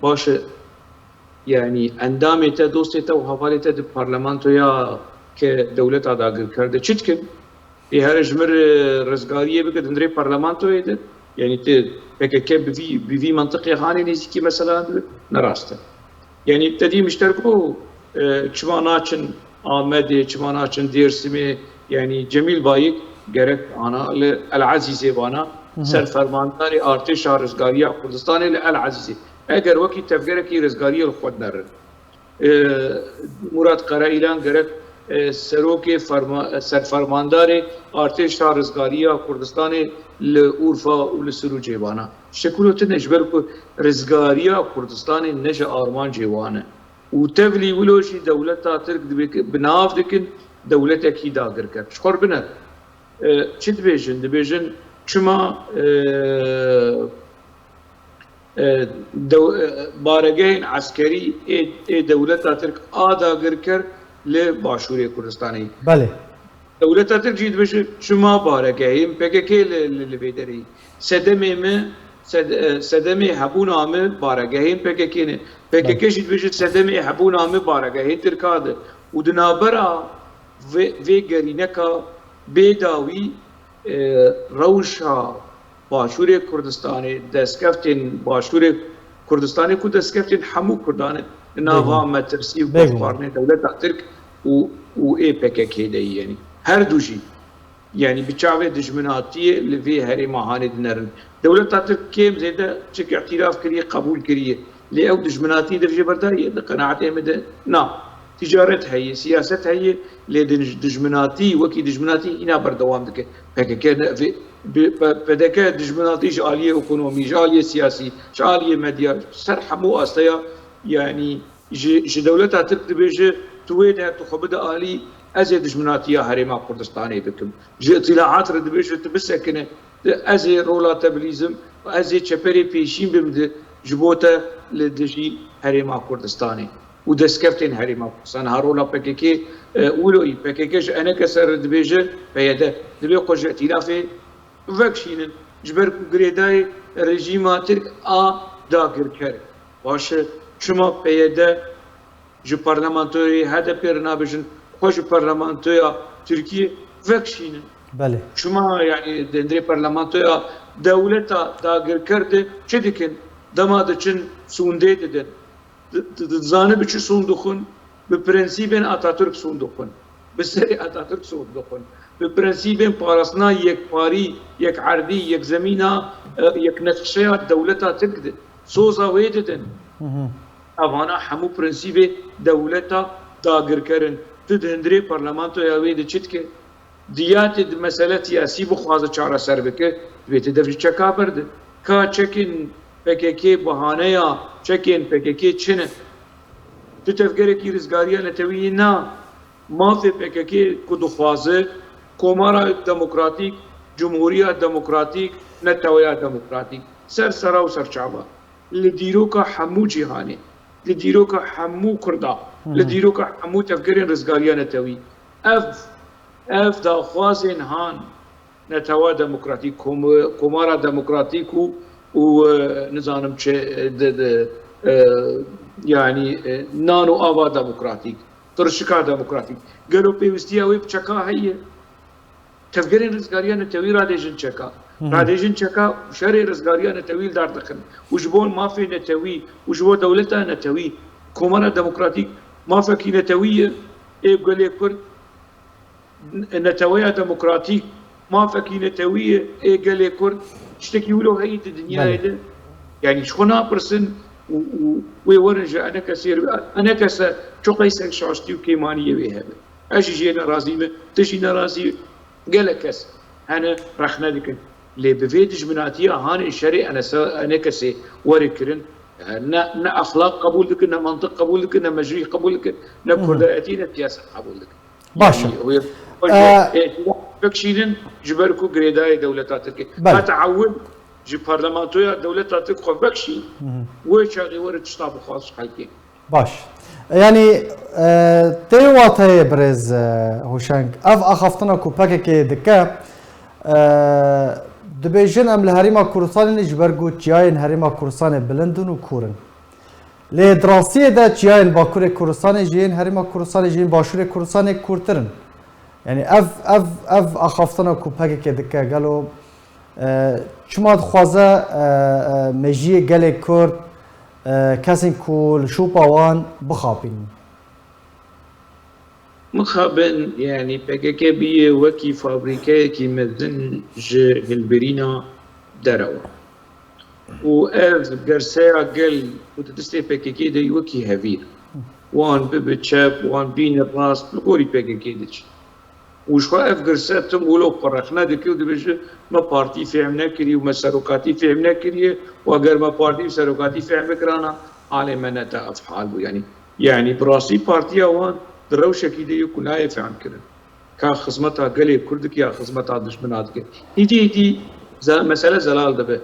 Baş e, yanî endamê te, dostê te û hevalê te di parlamentoya ke dewleta dagirker de çi dikin? Ê here ji mir, e, rizgariyê bike di hundirê parlamentoyê de. Yanî ti P K K bi vî, bi vî mentiqê hanê nêzîkî mesela dibe? Ne rast e. Yanî te dî mişter ku, e, çima naçin Amedê, çima naçin Dêrsimê? Yanî Cemîl Bayik gerek ana li El Ezîzê bana, Hı hı. serfermandarê artêşa rizgariya Kurdistanê li El Ezîzê. Eger wekî tevgerekî rizgariyê li xwe dinerin. E, Murat Karaîlan gerek, e, serokê ferma-, serfermandarê artêşa rizgariya Kurdistanê li Urfa û li Sirûcê bana. Şekilo tune ji ber ku rizgariya Kurdistanê ne ji armancê wan e. Û tevlî wilo jî dewleta Tirk dibê ki-, bi nav dikin dewletekî dagirker. Ji xwe re biner. E, çi dibêjin? Dibêjin çima, e, e, dew-, e, baregehên eskerî ê, ê dewleta Tirk a dagirker li Başûrê Kurdistanê. Belê. Dewleta Tirk jî dibêje çima baregehên P K K li, li, li vê derê ye. Sedemê me, sed-, e, sedemê hebûna me baregehên P K K ne. P K K Belê. jî dibêje sedemê hebûna me baregehên Tirka de. Û di navbera vê, vê gerîneka bê dawî, e, rewşa Başûrê Kurdistanê, destkeftên Başûrê Kurdistanê ku destkeftên hemû Kurdan e, di nava Belê. metirsî û Belê. guhdarînê dewleta Tirk û, û ê P K K de ye, yanî her du jî, yanî bi çavê dijminatiyê li vê herêma hanê dinerin. Dewleta Tirk kêm zêde çik îtîraf kiriye, qebûl kiriye. Lê ew dijminatî di vê berda ye, di qenaetê min de na. Ticaret heye, siyaset heye, lê dij-, dijminatî, wekî dijminatî hîna berdewam dike. P K K ne, vê, bi, P-, P D K dijminatî ji aliyê ekonomî, ji aliyê siyasî, ji aliyê medya, ser hemû asteya, yanî ji, ji dewleta Tirk dibêje, tu wê de tu xwe bide alî, ez ê dijminatiya Herêma Kurdistanê bikim. Ji îtilaat re dibêje, tu bisekine, ez ê rola te bilîzim, ez ê çeperê pêşîn bim di, ji bo te li dijî Herêma Kurdistanê û destkeftên Herêma Kurdistanê. Ha rola P K K, e, wilo yî, P K K ji eneke ser re dibêje, P Y D, dibê xwe ji îtîlafê vekişînin, ji ber ku girêdayî rejîma Tirk a dagirker. Baş e, çima P Y D ji parlamentoyê H D P re nabêjin, xwe ji parlamentoya Tirkiyê vekişînin? Belê. Çima, yanî, di hundirê parlamentoya dewleta dagirker de çi dikin? Dema diçin sûndê didin. Di-, di-, dizane bi çi sûnd dixwin? Bi prensîbên Atatürk sûnd dixwin. Bi serê Atatürk sûnd dixwin. Bi prensîbên parastina yekparî, yekerdî, yekzemîna, e, yeknexşeya dewleta Tirk de soza wê didin. Hı hı. Evana hemû prensîbê dewleta dagirker in. Tu di hundirê parlamentoya wê de çi dike? Diyatê di mesele siyasî bixwaze çareser bike, divê tu dev ji çeka berde. Ka çekên P K K bahaneya çekên P K K çi ne? Tu tevgerekî rizgariya netewî yê na. Mafê P K K ku dixwaze komara demokratîk, cumhuriya demokratîk, neteweya demokratîk. Ser sera û serçava. Li dîroka hemû cîhanê, li dîroka hemû Kurda, Li dîroka hemû tevgerên rizgariya netewî. Ev, ev daxwazên han netewa demokratîk, kom-, komara demokratîk û, û, e, nizanim çi, e, de, de, e, yanî, e, nan û ava demokratîk, tirşika demokratîk. Gelo pêwistiya wê bi çeka heye? Tevgerên rizgariya netewî radêjin çeka. Radêjin çeka û şerê rizgariya netewî li dar dixin. Û ji bo mafê netewî û ji bo dewleta netewî, komara demokratîk mafekî netewî ye, ê gelê Kurd, neteweya demokratîk mafekî netewî ye, ê gelê Kurd, tiştekî wilo heyî di dinyayê Belê. de. Yanî ji xwe napirsin û, û wê werin ji enekesê re, enekese çi qeysek şaştî û kêmaniyê wê hebe. Ez jî jê nerazî me, tu jî nerazî, gelek kes hene rexne dikin. Lê bi vê dijminatiya hanê şerê enese-, enekesê were kirin, e, ne, ne exlaq qebûl dikin, ne mantiq qebûl dikin, ne mejrî qebûl dikin, ne kurdayetî, ne siyaset qebûl dikin. Baş e. Yanî, wê, wê, e, e, bikşînin ji ber ku girêdayê dewleta Tirkê. Belê. Heta ewil ji parlamentoya dewleta Tirk xwe vekşî, wê çaxê were tişta bixwaz ji xelkê. Baş. Yanî, e, tê wateyê birêz, e, Hoşeng. Ev axaftina ku P K K dike, e, dibêjin em li Herêma Kurdistanê ne ji ber ku çiyayên Herêma Kurdistanê bilind in û kûr in. Lê di rastiyê de çiyayên Bakurê Kurdistanê ji yên Herêma Kurdistanê, ji yên Başûrê Kurdistanê kûrtir in. Yanî ev, ev, ev axaftina ku P K K dike, gelo, e, çima dixwaze, e, e, mejiyê gelê Kurd, e, kesên ku li şopa wan bixapînin? Mixabin, yanî P K K bûye wekî fabrîkeyekî mezin ji hilbirîna derewa. Û ev girseya gel ku di destê P K K de wekî hevîr, wan bibe çep, wan bîne rast, li gorî P K K diçe. Û ji xwe ev girse tim wilo xwe rexne dike û dibêje, me partî fêhm nekirî û me serokatî fêhm nekiriye û eger me partî û serokatî fêhm bikirana, halê me ne te ev hal bû. Yanî, yanî bi rastî partiya wan di rewşekî de ye ku nayê fêhm kirin. Ka xizmeta gelê Kurd dike ya xizmeta dijmina dike. Îdî, îdî ze-, mesele zelal dibe.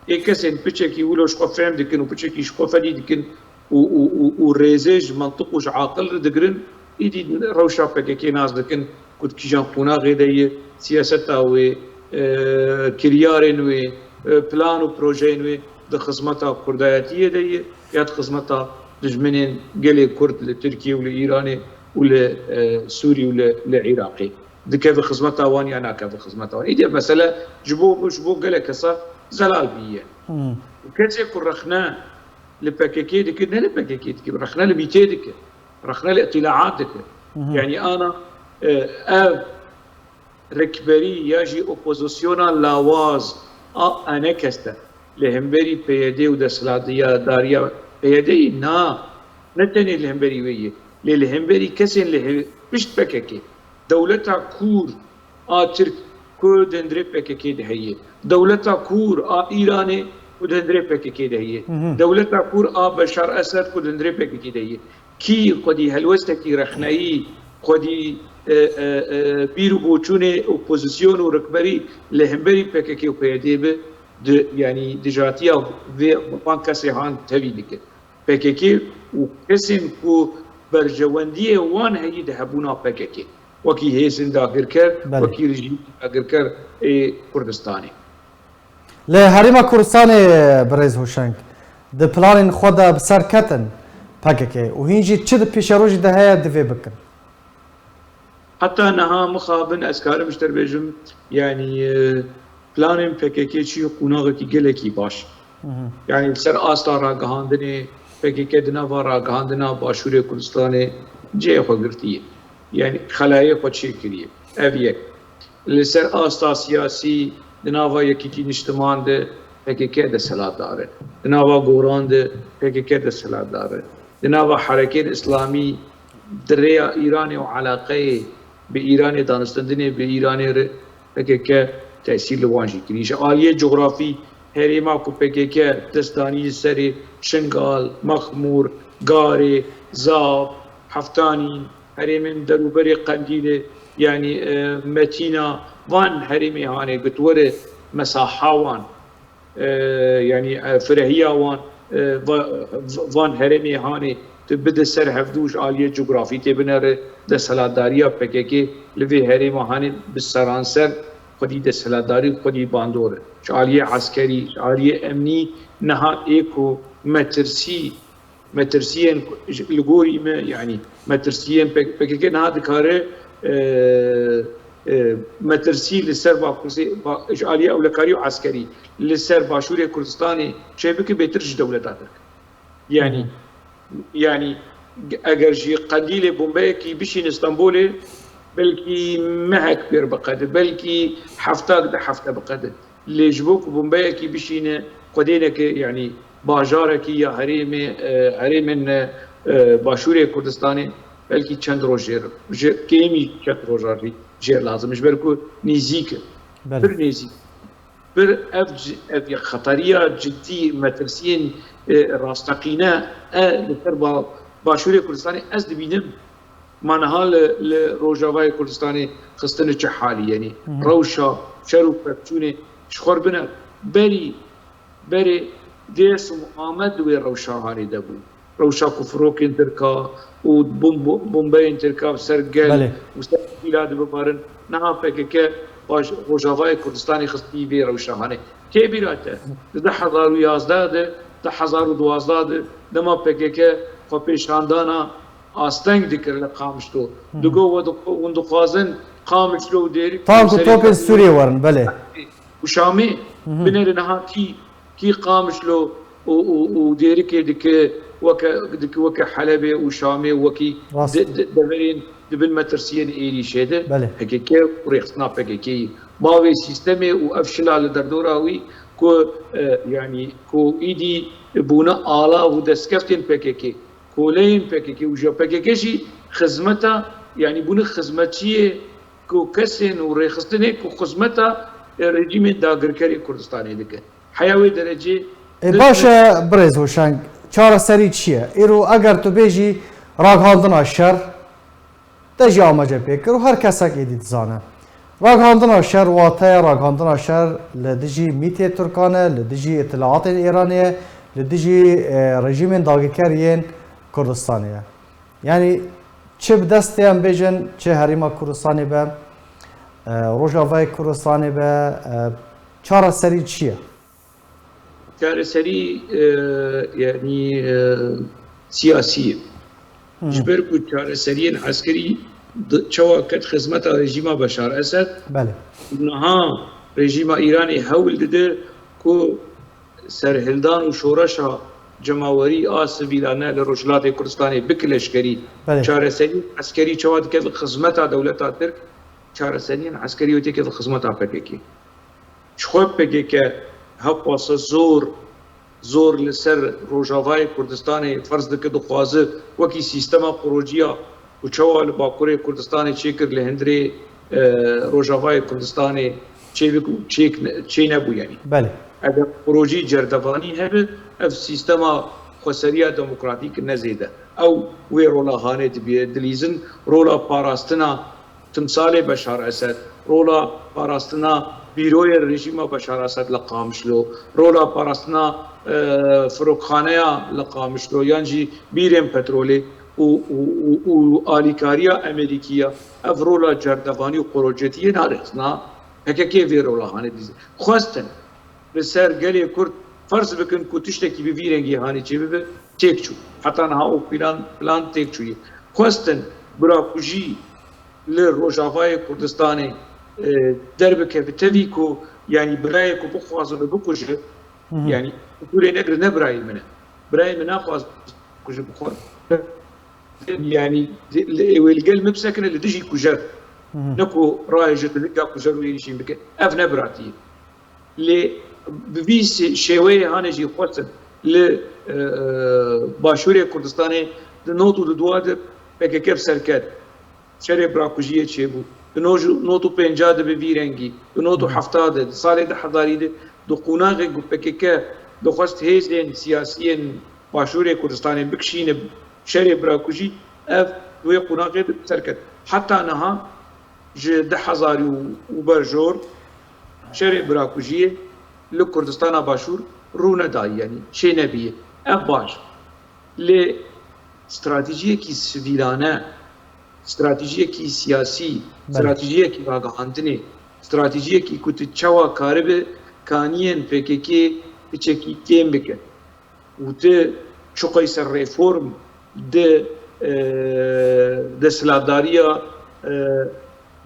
Ê kesên piçekî wilo ji xwe fêm dikin û piçekî ji xwe fedî dikin û, û, û, û rêzê ji mentiq û ji aqil re digirin, îdî rewşa P K K nas dikin ku di kîjan qonaxê de ye, siyaseta wê, e, kiryarên wê, e, plan û projeyên wê di xizmeta kurdayetiyê de ye ya di xizmeta dijminên gelê Kurd li Tirkiye û li Îranê û li, e, Sûrî û li, li Iraqê. Dikeve xizmeta wan ya nakeve xizmeta wan. Îdî mesele ji bo, ji bo gelek kesa zelal bûye. Û kesê ku rexne li P K K dike, ne li P K K dike, rexne li mîtê dike. Rexne li îtilaat dike. Yanî ana, e, ev rikberî ya jî opozisyona lawaz a enekes de li hemberî P Y D û desthilatdariya P Y D'yê na, ne tenê li hemberî wê yê, lê li hemberî kesên li he-, pişt P K K, dewleta kûr a Tirk ku di hundirê P K K de heye, dewleta kûr a Îranê ku di hundirê P K K de heye, dewleta kûr a Beşar Esed ku di hundirê P K K de heye. Kî xwedî helwestekî rexneyî, xwedî, e, e, e, bîr û boçûnê opozîsyon û rikberî li hemberî P K K û P Y D bi, di, yanî dijatiya vê van kesê han tevî dike. P K K û kesên ku berjewendiyê wan heyî di hebûna P K K. Wekî hêzên dagirker, Belê. wekî rejîmên dagirker ê Kurdistanê. Li Herêma Kurdistanê birêz Hoşeng, di planên xwe de bi ser ketin P K K û hîn jî çi di pêşerojê de heye divê bikin? Heta niha mixabin ez karim ji te re bêjim, yanî, e, planên P K K çi qonaxekî gelekî baş. Hı hı. Yanî li ser asta ragihandinê P K K di nava ragihandina Başûrê Kurdistanê cihê xwe girtiye. Yanî xelayê xwe çêkiriye. Ev yek. Li ser asta siyasî di nava Yekîtî Niştiman de P K K desthilatdar e. Di nava goran de P K K desthilatdar e. Di nava herekên îslamî di rêya Îranê û eleqeyê bi Îranê, danûstendinê bi Îranê re P K K tesîr li wan jî kirî. Ji aliyê cografî herêma ku P K K dest danî li serê Şingal, Mexmûr, Garê, Zap, Heftanîn, herêmên derûberê Qendîlê, yanî, e, Metîna, van herêmê hanê, gotwere mesaha wan, e, yanî, e, firehiya wan, e, va-, van herêmê hanê, tu bide ser hevdû ji aliyê cografî tê binere, desthilatdariya P K K li vê herêma hanê bi seranser xwedî desthilatdarî, xwedî bandor e. Ji aliyê eskerî, ji aliyê emnî niha ê ku metirsî, metirsiyên ku ji, li gorî me, yanî metirsiyên P K K niha dikare, e, e, metirsî li ser Bakurê, ba-, ji aliyê ewlekarî û eskerî li ser Başûrê Kurdistanê çêbike bêtir ji dewleta Tirk. Yanî, yanî eger jî Qendîlê bombeyekî bişîne Stenbolê, belkî mehek pêr biqede, belkî heftak di hefte biqede. Lê ji bo ku bombeyekî bişîne, xwedê neke, yanî bajarekî ya herêmê, e, herêmên, e, Başûrê Kurdistanê, belkî çend roj jêr, ji kêmî çend roja jî jêr lazim e, ji ber ku nêzîk e. Belê. Pir nêzîk. Pir ev ci-, ev xeteriya cidî, metirsiyên, e, rasteqîne e li ser ba-, Başûrê Kurdistanê ez dibînim. Ma niha li, li Rojavayê Kurdistanê xistine çi halî, yanî Hı hı. rewşa şer û pevçûnê ji xwe bine. Berî, berê Dêrsim û Amed di wê rewşa hanê de bû. Rewşa ku firokên Tirka û bom-, bombeyên Tirka ser gel Belê. û ser fîla dibibarin. Niha P K K baş-, Rojavayê Kurdistanê xistî vê rewşa hanê. Kê bîra te? Di du hezar û yazdeh de, du hezar û duwazdeh de, dema P K K xwepêşandana asteng dikir li Qamişlo. Hı hı. Digo we di-, hûn dixwazin Qamişlo û Dêrik Tank û serê topên Sûriyê werin, belê. û Şamê Hı hı. binêre niha kî, kî Qamişlo û, û, û Dêrikê dike weke, dike weke Helebê û Şamê û wekî Rast. de-, de-, deverên di bin metirsiyên êrîşê de Belê. P K K û rêxistina P K K'yî. Bavê sîstemê û ev şila li derdora wî ku, e, yanî ku îdî bûne alav û destkeftên P K K, koleyên P K K û ji P K K jî xizmeta, yanî bûne xizmetçiyê ku kesên û rêxistinê ku xizmeta, e, rejîmên dagirkerê Kurdistanê dike. Heya wê derecê Ê, baş e, birêz Hoşeng, çareserî çi ye? Îro eger tu bêjî ragihandina şer, te jî amaje pê kir û her kesek êdî dizane. Ragihandina şer, wateya ragihandina şer li dijî mîtê Tirkan e, li dijî îtilaatên Êranê ye, li dijî, e, rejîmên dagirker yên Kurdistanê ye. Yanî çi bi destê em bêjin, çi Herêma Kurdistanê be, e, Rojavayê Kurdistanê be, e, çareserî çi ye? Çareserî, e, yanî, e, siyasî ye. Hı. Ji ber ku çareseriyên eskerî di, çawa ket xizmeta rejîma Beşar Esed, Belê. niha rejîma Îranê hewl dide ku serhildan û şoreşa cemawerî a sivîlane li Rojhilatê Kurdistanê bike leşkerî. Belê. Çareserî eskerî çawa dike li xizmeta dewleta Tirk, çareseriyên eskerî wê têke li xizmeta P K K. Ji xwe P K K hewqasa zor, zor li ser Rojavayê Kurdistanê ferz dike, dixwaze wekî sîstema qurociya ku çawa li Bakurê Kurdistanê çêkir, li hundirê, e, Rojavayê Kurdistanê çêbik û çêk ne-, çê nebû, yanî. Belê. Eger qurocî cerdevanî hebe, ev sîstema xweseriya demokratîk ne zêde. Ew wê rola hanê dibî-, dilîzin, rola parastina timsalê Beşar Esed, rola parastina bîroyê rejîma Beşar Esed li Qamişlo, rola parastina, e, firokxaneya li Qamişlo, yan jî bîrên petrolê û, û, û, û alîkariya Amerîkî ya, ev rola cerdevanî û qurocetiyê nade. Na, P K K vê rola hanê dizî. Xwestin li ser gelê Kurd ferz bikin ku tiştekî bi vî rengî hanê çêbibe, têk çû. Heta niha û plan, plan têk çûyî. Xwestin birakujî li Rojavayê Kurdistanê, e, derbikeve tevî ku, yanî birayê ku bixwaze ve bikuje, Hı hı. yanî Kurê negire ne birayê min e. Birayê min naxwaz bikuje, bixwe. Yanî li, li, wê li gel min bisekine, li dijî kujer. Hı hı. Ne ku raye ji dilika kujer û êrîşîn bike. Ev ne biratî ye. Lê bi vî sê-, şêweyê hanê jî xwestin li, e, e, Başûrê Kurdistanê di nod û di dua de P K K bi ser ket. Şerê birakujiyê çêbû. Di nod û, nod û pênca de bi vî rengî, di nod û hefta de, di salê du hezarî de, di qonaxê ku P K K dixwest hêzên siyasiyên Başûrê Kurdistanê bikişîne şerê birakujî, ev wê qonaxê de bi ser ket. Heta niha ji du hezarî û berjor şerê birakujiyê li Kurdistana Başûr rû nedayî, yanî çê nebîye. Ev baş. Lê stratejiyekî sivîlane, stratejiyekî siyasî, stratejiyekî ragihandinê, stratejiyekî ku tu çawa karibe kaniyên P K K piçekî kêm bike û tu çiqayse reform di, e, desthilatdariya, e,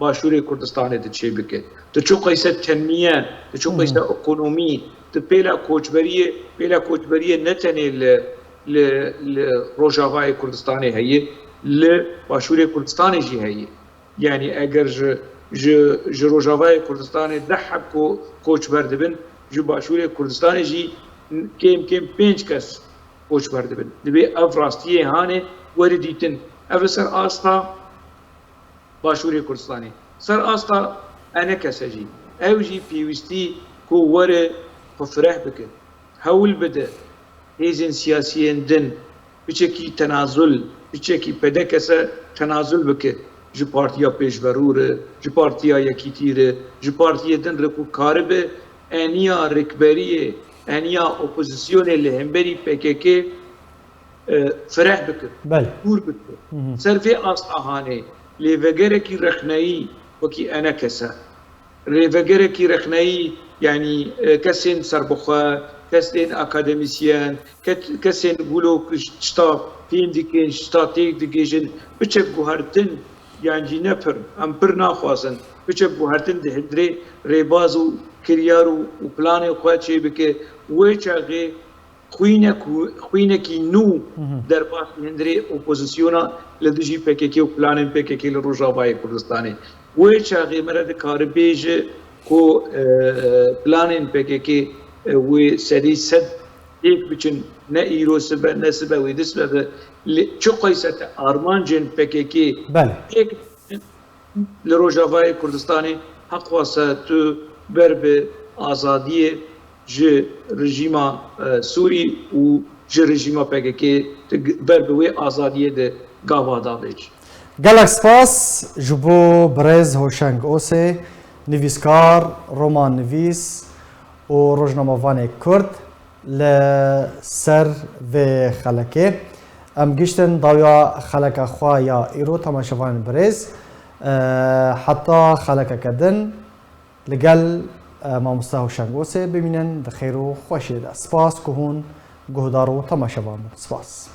Başûrê Kurdistanê de çêbike. Tu çiqayse tenmiye, tu çiqayse ekonomî, tu pêla koçberiyê, pêla koçberiyê ne tenê li, li, li Rojavayê Kurdistanê heye, li Başûrê Kurdistanê jî heye. Yanî eger ji, ji, ji Rojavayê Kurdistanê deh heb ko-, koçber dibin, ji Başûrê Kurdistanê jî kêm kêm pênc kes koçber dibin. Divê ev rastiyê hanê were dîtin. Ev li ser asta Başûrê Kurdistanê. Ser asta E N K S jî. Ew jî pêwîstî ku were xwe fireh bike. Hewl bide hêzên siyasiyên din piçekî tenazul, piçekî P D K S tenazul bike ji Partiya Pêşverû re, ji Partiya Yekîtî re, ji partiyê din re ku karibe eniya rikberiyê, eniya opozisyonê li hemberî P K K, e, fireh bike, Belê. kûr bike. Hı hı. Ser vê asta hanê lêvegerekî rexneyî wekî E N K S, rêvegerekî rexneyî, yanî, e, kesên serbixwe, kesên akademîsyen, ke-, kesên wilo ku tişta fêm dikin, tişta têk digihîjin, biçek guhertin, yan jî ne pir, em pir naxwazin, biçek guhertin di hundirê rêbaz û kiryar û, û planê xwe çêbike, wê çaxê xwînek û, xwînekî nû Hı hı. derbasî hundirê opozisyona li dijî P K K û planên P K K li Rojavayê Kurdistanê. Wê çaxê me re dikare bêje ku, e, planên P K K, e, wê sedî sed têk biçin, ne îro sibe, ne sibe wê di sibe be. Li çiqayse te armancên P K K Belê. têk li Rojavayê Kurdistanê heqwasa tu ber bi azadiyê ji rejîma, e, Sûrî û ji rejîma P K K tu g-, ber bi wê azadiyê de gava davêj. Gelek spas ji bo birêz Hoşeng Osê, nivîskar, romannivîs û rojnamevanê Kurd li ser vê xelekê. Em giştin dawiya xeleka xwe ya îro, temaşevanên birêz. E, heta xelekeke din li gel, e, mamoste Hoşeng Osê bimînin di xêr û xweşiyê de. Spas ku hûn guhdar û temaşevan bûn. Spas.